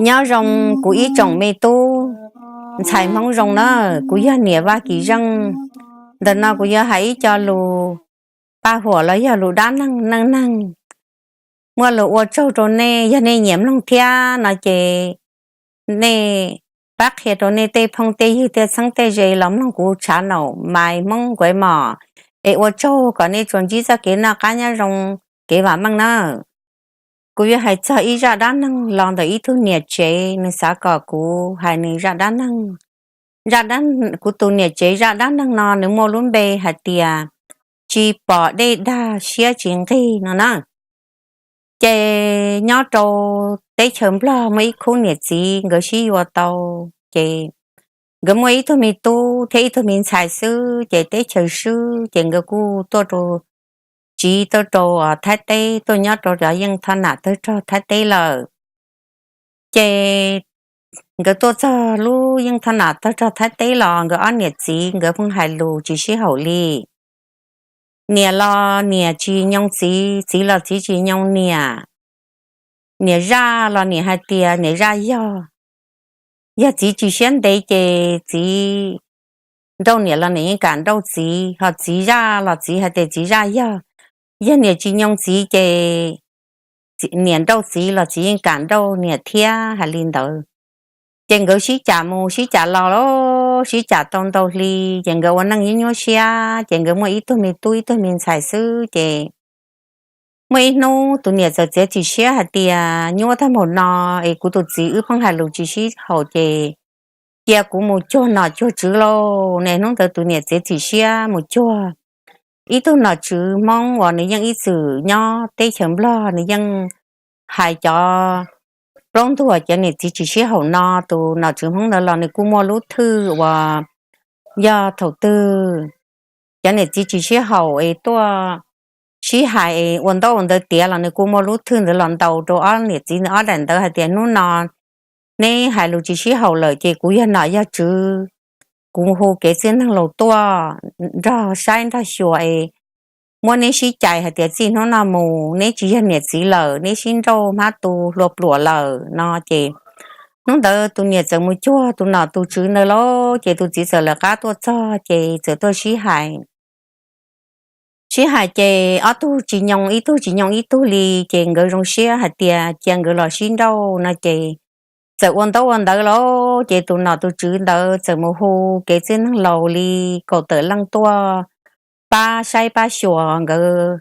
Nyob zoo kuv ib tsoom me tub ntxhais Hmoob zoo na, kuv yog niam Vaj Kim Zeej. Ntawm no kuv yuav hais ib co lus paj huam los yog lus dab neeg neej neeg, muaj lus ua tsaug rau nej. Yog nej nyiam mloog thiab no ces nej pab qhia rau nej tej phooj tej ywg tej txheeb tej ze los mloog kuv tshav naum mais Hmoob nkuav mos, es ua tsaug kom nej tsuas ntsib txoj kev noj qab nyob zoo, kev vam meej na. Kuv yuav hais txog ib zaj dab neeg los ntawm ib tug niam tsev, nws xav kom kuv hais nws zaj dab neeg. Kuv tus niam tsev zaj dab neeg no nws muaj lub npe hais tias tsis pom dej dag siab tsis nqig no na. Ces nyob rau teb chaws Nplog muaj ib khub niam txiv nkawd sib yuav tau, ces nkawd muaj ib tug me tub thiab ib tug me ntxhais xwb, ces teb chaws swb ces nkawd kuj tuaj rau, tsiv tuaj rau Thaib teb, tuaj nyob rau cov yeej thoj nam tawg rog Thaib teb lawm. Ces nkawd tuaj txog lub yeej thoj nam tawg rog Thaib teb los nkawd ob niam txiv nkawd pheej hais lus tsis sib haum li. Niam los niam tsis nyoo txiv, txiv los txiv tsis nyoo niam. Niam zaj los niam hais tias niam zaj yog, yog txiv tsis siab ntev ces txiv nrauj niam los niam yeej kam nrauj txiv, ho txiv zaj los txiv hais tias txiv zaj yog, yog niam tsis nyoo txiv ces niam nrauj txiv los txiv yeej kam nrauj niam thiab, hais li ntawd. Ces nkawd sib cam mus sib cam los, sib cam tau ntau hli, ces nkawd ua neej nyuaj nyuaj siab, ces nkawd muaj ib tug me tub ib tug me ntxhais xwb. Ces muaj ib hnub tus niam txawm txiav txim siab hais tias nyuaj tag npaum no es kuv tus txiv wb pheej hais lus tsis sib haum, ces cia kuv mus cuag nom cuag tswv lauj. Niaj hnub ntawd tus niam txiav txim siab mus cuag ib tug nom tswv Hmoob uas nws yeej ib txwm nyob teb chaws Nplog, nws yeej hais cov plaub ntug cov niam txiv tsis sib haum no. Tus nom tswv Hmoob ntawd los nws kuj muaj lub thwj uas yog thaum twg cov niam txiv tsis sib haum es tuaj sib hais ua ntaub ua ntawv tiav los nws kuj muaj lub thwj ntawd los ntaus rau ob niam txiv ntawd ob daim ntawv hais tias hnub no neb hais lus tsis sib haum lawm ces kuv yog nom yog tswv, kuv hu kev txwj neeg laus tuaj nrog saib nrog xyuas es muab neb sib cais hais tias txij hnub no mus neb tsis yog niam txiv lawm, neb sib nrauj hmab tu hlua pluam lawm no. Ces hnub ntawd tus niam txawm mus cuag tus nom tus tswv ntawd lauj, ces tus txiv txawm lawv qab tuaj txog ces txawm tuaj sib hais. Sib hais ces ob tug tsis nyoo ib tug tsis nyoo ib tug li, ces nkawd zoo siab hais tias cia nkawd los sib nrauj no. Ces txawm ua ntaub ua ntawv lauj, ces tus nom tus tswv ntawd txawm mus hu kev txwj neeg laus li kaum tawm leej tuaj pab saib pab xyuas nkawd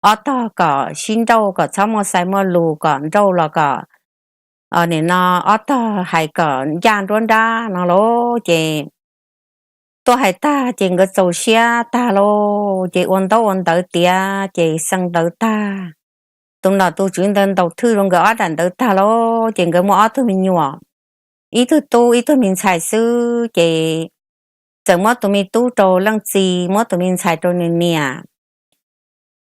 ob tog kom sib nrauj kom txhob muaj xais muaj lus, kom nrauj los kom nim no ob tog hais kom ncaj nruab nrab no lauj. Ces tuaj hais tag ces nkawd txaus siab tag lauj, ces ua ntaub ua ntawv tiav ces xee ntawv tag, tus nom tus tswv ntawd ntaus thwj rau nkawd ob daim ntawv tag lauj, ces nkawd muaj ob tug me nyuam, ib tug tub ib tug me ntxhais xwb. Ces txawm muab tus me tub rau leej txiv, muab tus me ntxhais rau nws niam.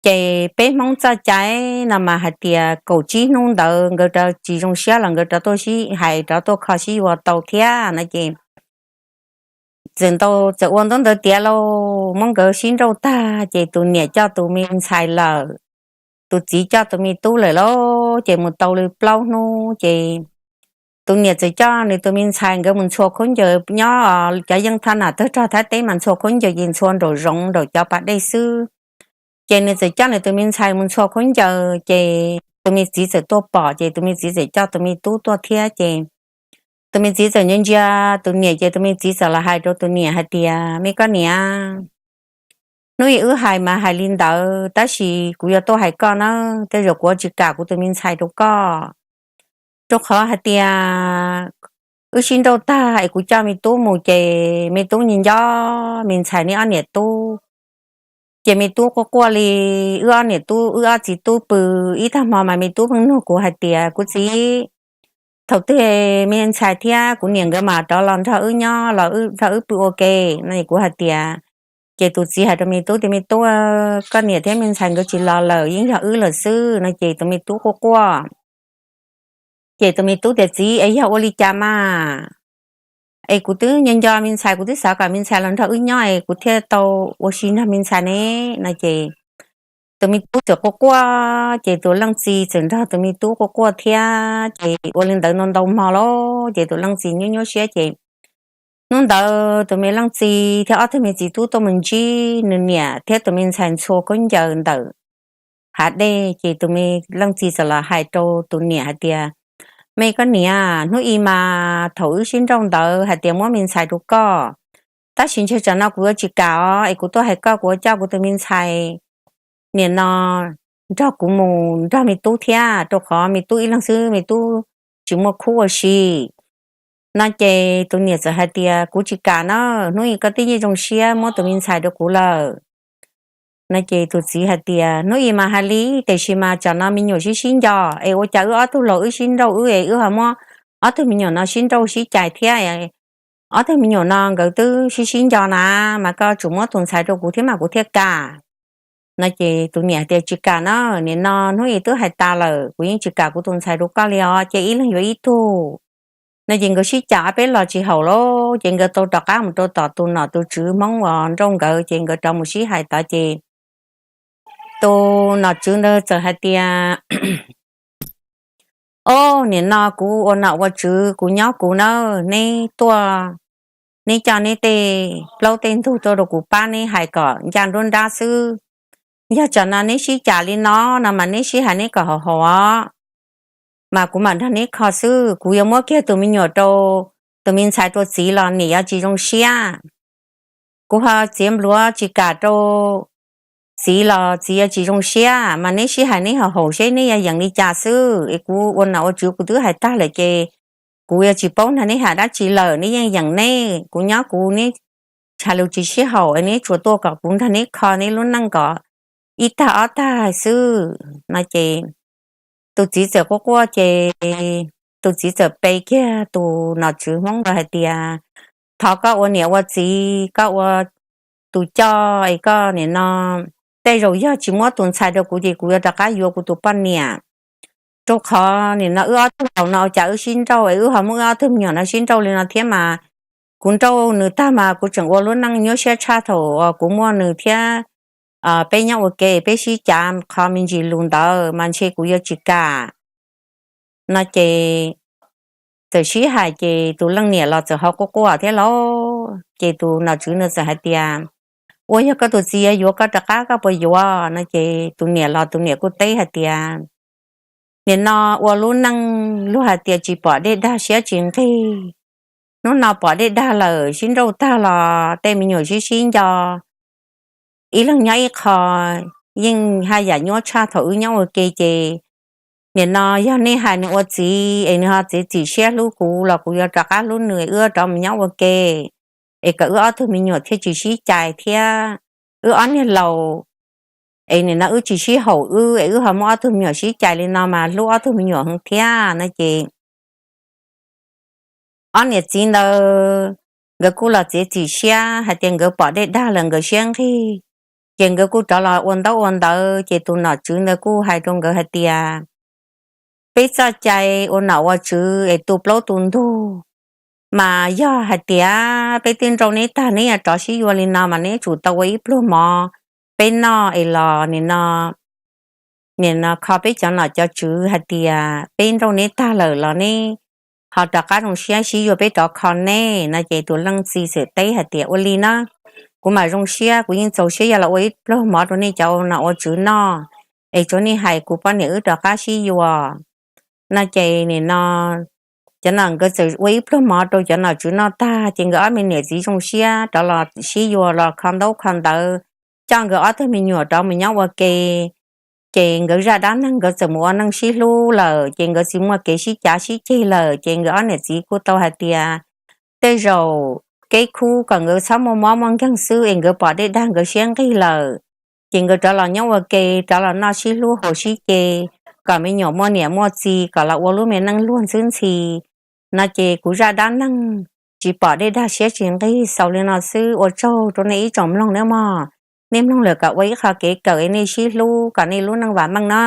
Ces peb Hmoob txoj cai no mas hais tias kaum tsib hnub ntawd nkawd rov tsis zoo siab los nkawd rov tuaj sib hais, rov tuaj kho sib yuav tau thiab no. Ces txawm ntau, txawm ua ntaub ntawv tiav lauj, muab nkawd sib nrauj tag ces tus niam coj tus me ntxhais lawm, tus txiv coj tus me tub lawm lauj. Ces mus tau li plaub hnub ces tus niam txawm coj nws tus me ntxhais nkawd mus ntxhua khaub ncaws nyob cov yeej thoj nam tawg rog Thaib teb mas ntxhua khaub ncaws ces ntxhua nraum zoov nraum cov pas dej xwb. Ces nws txawm coj nws tus me ntxhais mus ntxhua khaub ncaws ces tus me txiv txawm tuaj pom, ces tus me txiv txawm coj tus me tub tuaj thiab. Ces tus me txiv txawm ntsia ntsia tus niam, ces tus me txiv txawm los hais rau tus niam hais tias, me koj niam, hnub ib wb hais mas hais li ntawd, tab sis kuv yuav tuaj hais koj na, tej zaum kuv tsis kam kuv tus me ntxhais rau koj, rau qhov hais tias wb sib nrauj tag es kuv coj me tub mus ces me tub nco nco me ntxhais neb ob niam tub. Ces me tub quaj quaj li, wb ob niam tub, wb ob txiv tub pw ib tag hmo mas me tub pheej nug kuv hais tias, kuv txiv, thaum twg me ntxhais thiab kuv niam nkawd mam rov los nrog wb nyob los nrog wb pw ua ke no? Kuv hais tias, ces tus txiv hais rau me tub tias, me tub, koj niam thiab me ntxhais nkawd tsis los lawm, yeej yog wb lawm xwb no. Ces tus me tub quaj quaj, ces tus me tub tias, txiv, es yog ua li cas mas? Es kuv twb nco nco me ntxhais, kuv twb xav kom me ntxhais los nrog wb nyob es kuv thiaj tau ua si nrog me ntxhais ne no. Ces tus me tub txawm quaj quaj, ces tus leej txiv txawm nrog tus me tub quaj quaj thiab. Ces ua li ntawd ntau ntau hmo lawm, ces tus leej txiv nyuaj nyuaj siab ces hnub ntawd tus me leej txiv thiab ob tug me txiv tub tuaj mus ntsib nws niam thiab tus me ntxhais ntxhua khaub ncaws ntawm hav dej. Ces tus me leej txiv txawm los hais rau tus niam hais tias, Me koj niam, hnub i mas thaum wb sib nrauj ntawd hais tias muab me ntxhais rau koj, tab sis ntshe tsam no kuv yuav tsis kam os, es kuv tuaj hais koj, kuv yuav coj kuv tus me ntxhais nim no nrog kuv mus nrog me tub thiab, rau qhov me tub ib leeg xwb, me tub tsis muaj khub ua si. No ces tus niam txawm hais tias, Kuv tsis kam na, hnub i koj twb yeej zoo siab muab tus me ntxhais rau kuv lawm. No ces tus txiv hais tias, Hnub i mas hais li, tiam sis mas tsam no me nyuam sib sib nco, es ua cas wb ob tug los wb sib nrauj wb es wb ho muab ob tug me nyuam no sib nrauj sib cais thiab, ob tug me nyuam no nkawd twb sib sib nco na, mas koj tsum muab tus ntxhais rau kuv thiab mas kuv thiaj kam. No ces tus niam tias, Tsis kam na, nim no hnub i twb hais tas lawm, kuv yeej tsis kam kuv tus ntxhais rau koj li os, ces ib leeg yuav ib tug. No ces nkawd sib cam ob peb los tsis haum lawm, ces nkawd tau rov qab mus rau tom tus nom tus tswv Hmoob uas nrauj nkawd, ces nkawd rov mus sib hais tod ces tus nom tswv ntawd txawm hais tias, O, nim no kuv ua nom ua tswv, kuv nyob kuv na, neb tuaj, neb coj neb tej plaub tej ntug tuaj rau kuv pab, neb hais kom ncaj nruab nrab xwb. Yog tsam no neb sib cam li no no mas neb sib hais neb kom haum haum os, mas kuv mam nrog neb kho xwb. Kuv yuav muab kiag tus me nyuam rau, tus me ntxhais rau txiv los niam yuav tsis zoo siab. Kuv ho txiav npluav tsis kam rau txiv los txiv yuav tsis zoo siab, mas neb sib hais neb haum haum seb neb yuav yeem li cas xwb. Es kuv ua nom ua tswv kuv twb hais tag lawm ces kuv yuav tsis paub nrog neb hais dab tsi lawm, neb yeej yeem neb, kuv nyob kuv, neb hais lus tsis sib haum es neb tsuas tuaj kom kuv nrog neb kho neb lub neej kom ib tag ob tag xwb. No ces tus txiv txawm quaj quaj ces tus txiv txawm pe kiag tus nom tswv Hmoob ntawd hais tias, Thov koj ua niam ua txiv, koj ua tus coj es koj nim no tej zaum yog tsis muab tus ntxhais rau kuv ces kuv yuav rov qab yuav kuv tus poj niam, rau qhov nim no wb ob tug laus no ua cas wb sib nrauj es wb ho muab wb ob tug me nyuam no sib nrauj li no thiab mas kuv nrauj nws tag mas kuv tseem ua lub neej nyuaj siab tshaj thaum kuv muaj nws thiab peb nyob ua ke peb sib cav qhov me ntsis lus ntawd mas ntshe kuv yuav tsis kam. No ces txawm sib hais ces tus leej niam los txawm ho quaj quaj thiab lauj. Ces tus nom tswv nws txawm hais tias, Ua yog koj tus txiv yuav yuav koj rov qab koj puas yuav? No ces tus niam los tus niam kuj teb hais tias, Nim no ua lub neej luag hais tias tsis pom dej dag siab tsis nqig, hnub no pom dej dag lawm, sib nrauj tag los tej me nyuam sib sib nco, ib leeg nyob ib qho, yeej haj yam nyuaj tshaj thaum wb nyob ua ke ces nim no yog nej hais nws ua txiv es nws ho txiav txim siab hlub kuv los kuv yuav rov qab hlub nws, wb rov mus nyob ua ke es kom wb ob tug me nyuam thiaj tsis sib cais thiab. Wb ob niag laus es nim no wb tsis sib haum wb es wb ho muab ob tug me nyuam sib cais li no mas hlub ob tug me nyuam heev thiab. No ces ob niam txiv ntawd nkawd kuj los txiav txim siab hais tias nkawd pom dej dag lawm nkawd siab nqig, ces nkawd kuj rov los ua ntaub ua ntawv. Ces tus nom tswv ntawd kuj hais rau nkawd hais tias, Peb txoj cai ua nom ua tswv es tu plaub tu ntug, mas yog hais tias peb twb nrauj neb tag neb yuav rov sib yuav li no mas neb tsum tau ua ib pluag mov peb noj es los nim no, nim no kho peb cov nom cov tswv hais tias peb nrauj neb tag lawm los neb ho rov qab zoo siab sib yuav peb rov kho neb. No ces tus leej txiv txawm teb hais tias, Ua li na, kuv mam zoo siab, kuv yeej txaus siab yog los ua ib pluag mov rau nej cov ua nom ua tswv noj, es tsuav nej hais kuv poj niam wb rov qab sib yuav. No ces nim no cov nom, nkawd txawm ua ib pluag mov rau cov nom tswv noj tag ces nkawd ob me niam txiv zoo siab rov los sib yuav los kho ntaub kho ntawv, coj nkawd ob tug me nyuam rov mus nyob ua ke. Ces nkawd zaj dab neeg nkawd txawm mus ua neej sib hlub lawm ces nkawd tsis muaj kev sib cav sib ceg lawm. Ces nkawd ob niam txiv kuj tau hais tias tej zaum kev khub kom nkawd txhob muaj mob muaj nkeeg xwb es nkawd pom dej dag nkawd siab nqig lawm, ces nkawd rov los nyob ua ke, rov los noj sib hlub haus sib ce, kom me nyuam muaj niam muaj txiv kom los ua lub me neej luag ntxwb ntxhi. No ces kuv zaj dab neeg tsis pom dej dag siab tsis nqig xaus li no xwb, ua tsaug rau nej ib tsoom mloog nawb mog. Nej mloog lawm kom ua ib qho kev kawm es nej sib hlub kom nej lub neej vam meej na.